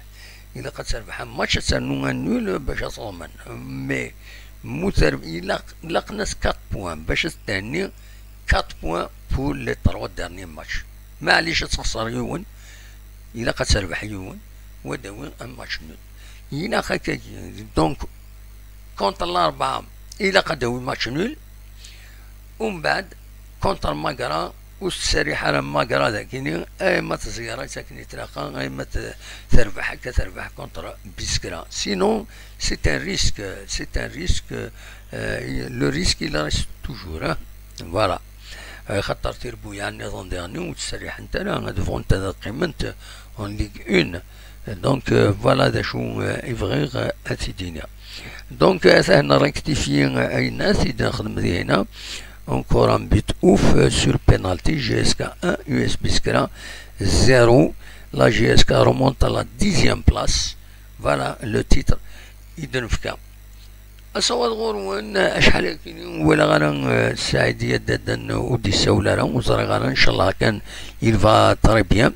Ilaq ad terbeḥ un match, ad ternu un nul bac ad teḍmen. Mais mu ter-, ilaq, ilaqen-as quatre points bac ad tenni quatre points pour les trois derniers matchs. Maɛlic ad texṣer yiwen, ilaq ad terbeḥ yiwen, wa d-awi un match nul. Ilaq akkagi. Donc, contre Larebɛa, ilaq ad d-awi match nul. Umbeɛd, contre Magra, ur tettserriḥ ara Magra dagini, ayma teẓẓger-itt akken i tlaqi, ayma t-, terbeḥ akka terbeḥ contre Biskra. Sinon, c'est un risque, c'est un risque, euh, le risque, il reste toujours, hein. Voilà. Euh, xaṭer tirbuyaɛ nniḍen diɣen ur ttserriḥent ara, ad bɣunt ad qqiment en Ligue un. Donc, euh, voilà d acu, euh, i bɣiɣ, euh, ad t-id-iniɣ. Donc, euh, atan rectifier, euh, ayen i d-nexdem dinna. Encore un but ouf, euh, sur penalty, J S K un, U S Biskra zéro. La J S K remonte à la dixième place. Voilà le titre i d-nefka. Asawaḍ ɣur-wen, acḥal akkin ur walaɣ ara, euh, Saɛid Yaddaden ur d-yessawel ara, ur ẓriɣ ara, ncallah kan il va très bien.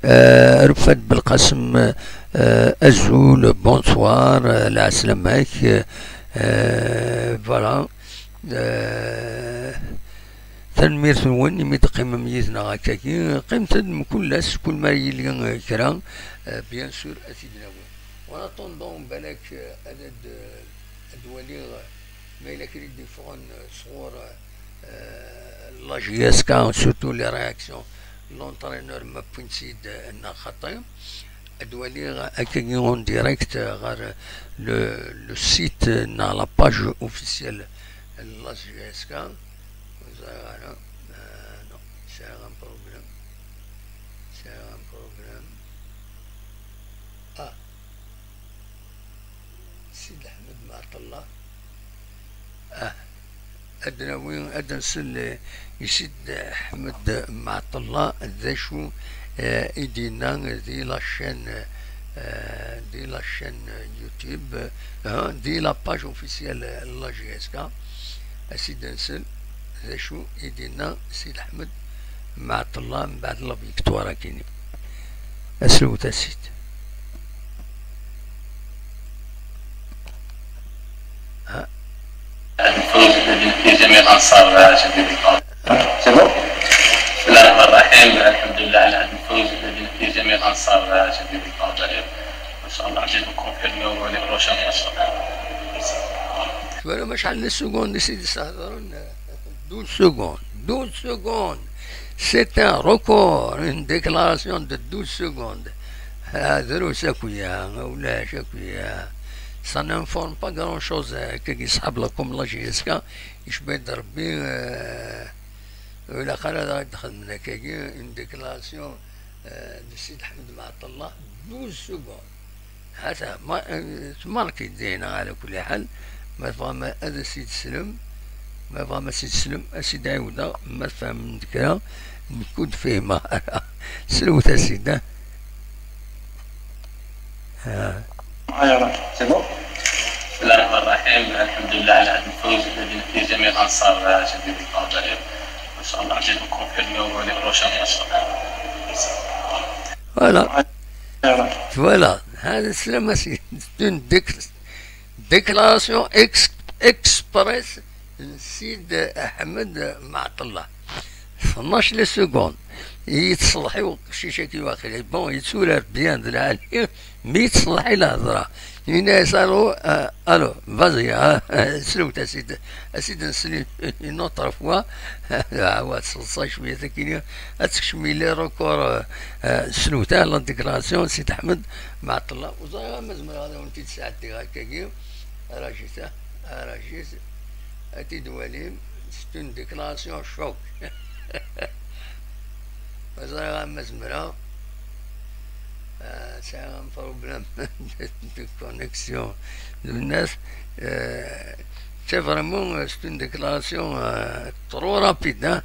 Euh, Rufat Belqasem, euh, azul, bonsoir, euh, lɛeslama-k, euh, voilà. Euh, tanemmirt-nwen imi d-teqqimem yid-neɣ akkagi. Qqimet-d mkul ass, kul ma yili, euh, kra, euh, bien sûr, ad t-id-nawi. En attendant, balak, euh, ad, ad, ad waliɣ, euh, ma yella kra i d-yeffɣen, euh, sɣur, euh, la J S K, surtout les réactions, l'entraîneur ma wwin-tt-id, euh, neɣ xaṭi. Ad waliɣ akkagi en direct, euh, ɣer, euh, le, le site, euh, neɣ la page officielle n la J S K. Ur ẓriɣ ara. Euh, non, sɛiɣ un problème. Sɛiɣ un problème. Ah. Sid Ḥmed Mɛeṭṭella. Ah, ad nawi, ad nsel i Sid Ḥmed Mɛeṭṭella d acu, eh, i d-yenna di la chaîne, eh, di la chaîne YouTube, eh, di la page officielle n la J S K. Ad sid nsel d acu i d-yenna Sid Ḥmed Mɛeṭṭella mbeɛd la victoire akini. Aslewt a Sid. ها؟ نفوز بالالتزام الأنصار جديد القادم. C'est bon؟ بسم الله الرحمن الرحيم، الحمد لله على هذا الفوز بالالتزام الأنصار جديد القادم. إن شاء الله غادي نكونفيرميو لي بروشان ماتش. شوف أنا شحال لي سكوند سيدي سهضرون. Douze secondes. Douze secondes. C'est un record. Une déclaration de douze secondes. Ah, drus akk-ya, ulac akk-ya. Ça n'informe pas grand-chose, euh, kagi ṣḥab la com la J S K, icba-d Rebbi, euh, ur ilaq ara ad ɣ-d-xedmen akkagi, une déclaration, euh, de Sidi Ḥmed Mɛeṭṭellah, douze secondes. Hata, ma, euh, tmarki-d dinna, ala kulli ḥal, ma tebɣam ad as-id-teslem, ma tebɣam ad as-id-teslem, ad as-id-ɛiwdeɣ, ma tfehmem-d kra, nekk ur d-fhimeɣ ara. Slewt-as-id, ah. Ah. C'est bon ? بسم الله الرحمن الرحيم. الحمد لله على هذا الفوز الذي نفي جميع الأنصار جديد القبائل. وإن شاء الله نجدكم في اليوم ولي بروشان إن شاء الله. Voilà. Voilà. هذا السلام سي. C'est une déc-, déclaration ex-, express n Sidi Ḥmed Mɛeṭṭellah. Tnac les secondes. Yettṣelḥi uqcic-agi waqila. Bon, yetturar bien d lɛali, mi yettṣelḥi lehḍra. Yenna-yas, allô, euh, allô, vas-y, hein, slewt-as-id, as-id-nsel une autre fois. Ɛawad, seḍsa cwiya takini, ad tekcem les records, euh, euh, slewt-as la déclaration, Sidi Ḥmed Mɛeṭṭellah. Ur ẓriɣ ma zemreɣ ad awen-t-id-sɛeddiɣ akkagi. Rajit, ah, rajit. Ad t-id-walim, c'est une déclaration choc. Ur ẓriɣ ma zemreɣ. Ah, sɛiɣ un problème de connexion. Lwennas, euh, c'est vraiment, euh, c'est une déclaration, euh, trop rapide, hein.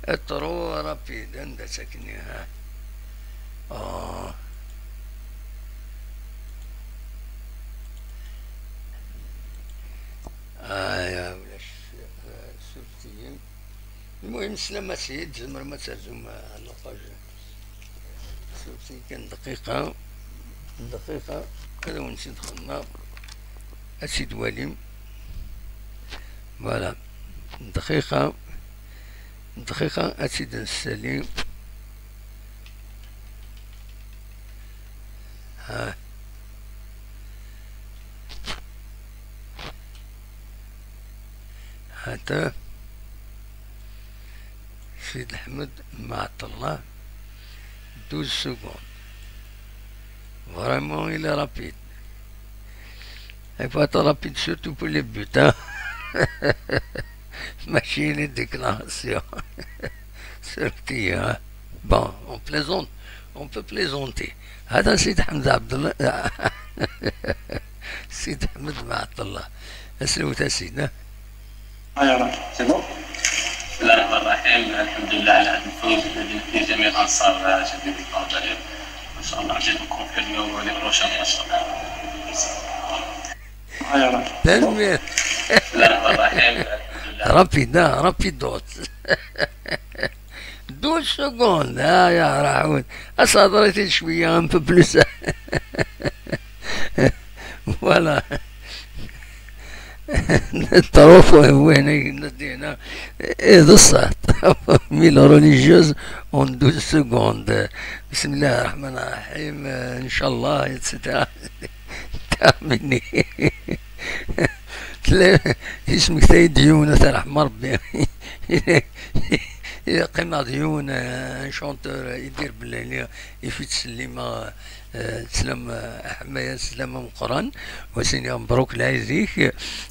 Euh, trop rapide, anda-tt akken, hein. Oh. Ah, ya, ulac, euh, surfet-iyi. المهم، سلامة سيد، tzemrem ad terzum, euh, la page. Surfet-iyi kan dqiqa, dqiqa, ad awen-tt-id-xedmeɣ, ad tt-id-twalim. Voilà, dqiqa, dqiqa, ad tt-id-nessali. Ha. Hata. Sidi Ḥmed Mɛeṭṭellah, douze secondes. Vraiment, il est rapide. Il faut être rapide, surtout pour les buts, hein. Mačči les déclarations. Surtout, hein. Bon, on plaisante, on peut plaisanter. Hata Sidi Ḥmed Ɛebdellah, Sidi Ḥmed Mɛeṭṭellah. Aslewt-as-id, hein. C'est bon ? بسم الله الرحمن الرحيم. الحمد لله على هذا الفوز الذي نفي جميع الأنصار جديد القبائل. وإن شاء الله نجدكم في اليوم ولي بروشان إن شاء الله. Tanemmirt. بسم الله الرحمن الرحيم. الحمد لله. Rapide, hein, rapidos. Douze secondes. Ah, ya raḥut. As-hedṛet-id cwiya, un peu plus. Voilà. Trop, ouais, ouais, dina. Eh, d ṣṣeḥ. Mille religieuses en douze secondes. بسم الله الرحمن الرحيم. إن شاء الله, et cetera. Terminé. Tella, yesmektay-d yiwen, ad t-yerḥem Rebbi. Qqimeɣ d yiwen, euh, un chanteur, Idir Bellali, i fi ttsellimeɣ, euh, sslam, euh, aḥmayan, sslam ameqqran, wa s-iniɣ mebruk lɛid-ik.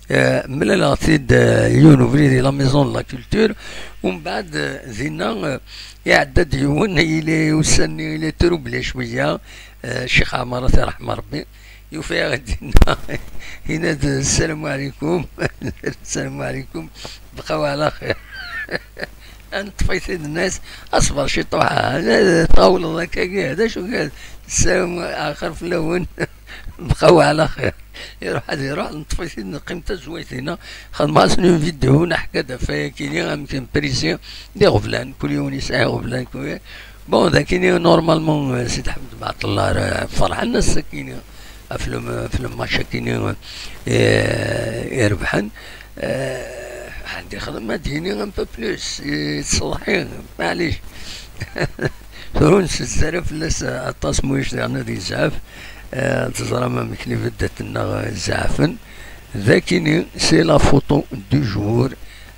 Euh, mlaleɣ-t-id, euh, yiwen ubrid di la Maison de la Culture, umbeɛd, euh, dinna, euh, iɛedda-d yiwen, il est, ussan-nni, il est troublé cwiya, euh, Ccix Ɛmer, ad t-yerḥem Rebbi. Yufa-yaɣ-d dinna, yenna-d: "Ssalamu ɛlikum." "Ssalamu ɛlikum, bqaw ɛla xir." Neṭṭef-it-id, nenna-as: "Aṣber ciṭuḥ, ah, tɣawleḍ akkagi, d acu kan? Ssalamu axir fell-awen, bqaw ɛla xir." Iruḥ ad iruḥ, neṭṭef-it-id, neqqim tazwayt dinna, xedmeɣ-asen une vidéo, neḥka-d ɣef wayagi-nni, amek imprisi d iɣeblan, kul yiwen yesɛa iɣeblan, kul Bon, d akini, normalement, euh, Sidi Ḥmed Mɛeṭṭellah, euh, ferḥen ass-akini, ɣef le, ɣef le match akini, euh, irebḥen. Euh, ad ixdem ad yini un peu plus, yettṣelḥi, maɛlic. Tura ur nsezzar fell-as aṭas, ma ulac diɣen ad yezɛef. Euh, teẓram amek lbeddat-nneɣ, euh, zeɛfen. D akini, c'est la photo du jour,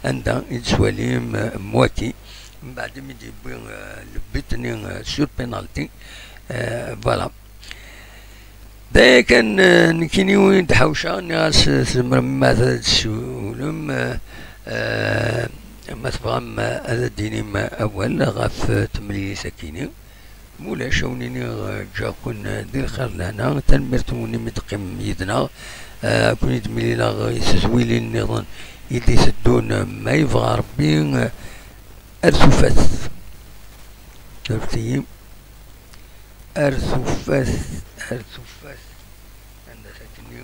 anda i d-tettwalim, euh, Mwaki. Mbeɛd imi d-yewwi, euh, le but-nni, euh, sur penalty, Voilà. D aya kan, eh, nekkini ur d-ḥawceɣ, nniɣ-as, eh, tzemrem ma ad d-tessiwlem, eh, eh, ma tebɣam, eh, ad d-tinim awal ɣef, eh, temlilit-akini. Mulac, ad wen-iniɣ, eh, ǧǧiɣ-ken, eh, di lxir d lehna. Tanemmirt-nwen imi d-teqqimem yid-neɣ. Eh, ad ken-id-mlileɣ i tedwilin nniḍen i d-iteddun, eh, ma yebɣa Rebbi, eh, ar tufat. Ar tufat. Ar tufat, ar tufat. Anda-t akken-nni?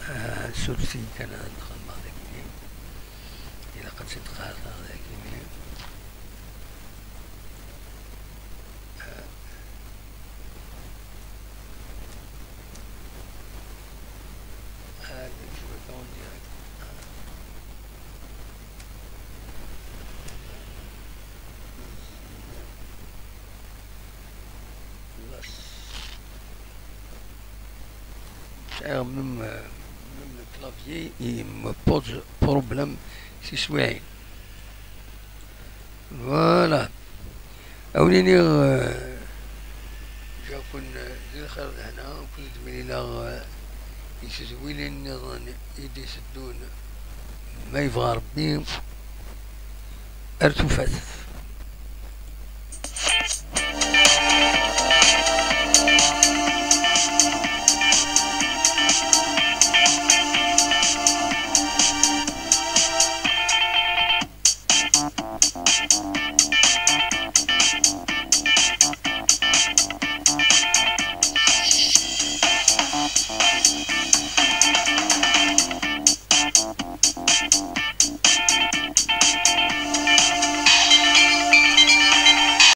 Ah, suref-iyi kan ad xedmeɣ dagi. Ilaq ad tt-id-qerrseɣ dagi. Ah. Ah, je vais pas en direct. Ah. Sɛiɣ même, euh, même le clavier, il me pose problème si je suis. Voilà. Ad wen-iniɣ, euh, ǧǧiɣ-ken, euh, di lxir d lehna, ad ken-id-mlileɣ, euh, i tedwilin nniḍen i d-iteddun, ma yebɣa Rebbi, ar tufat.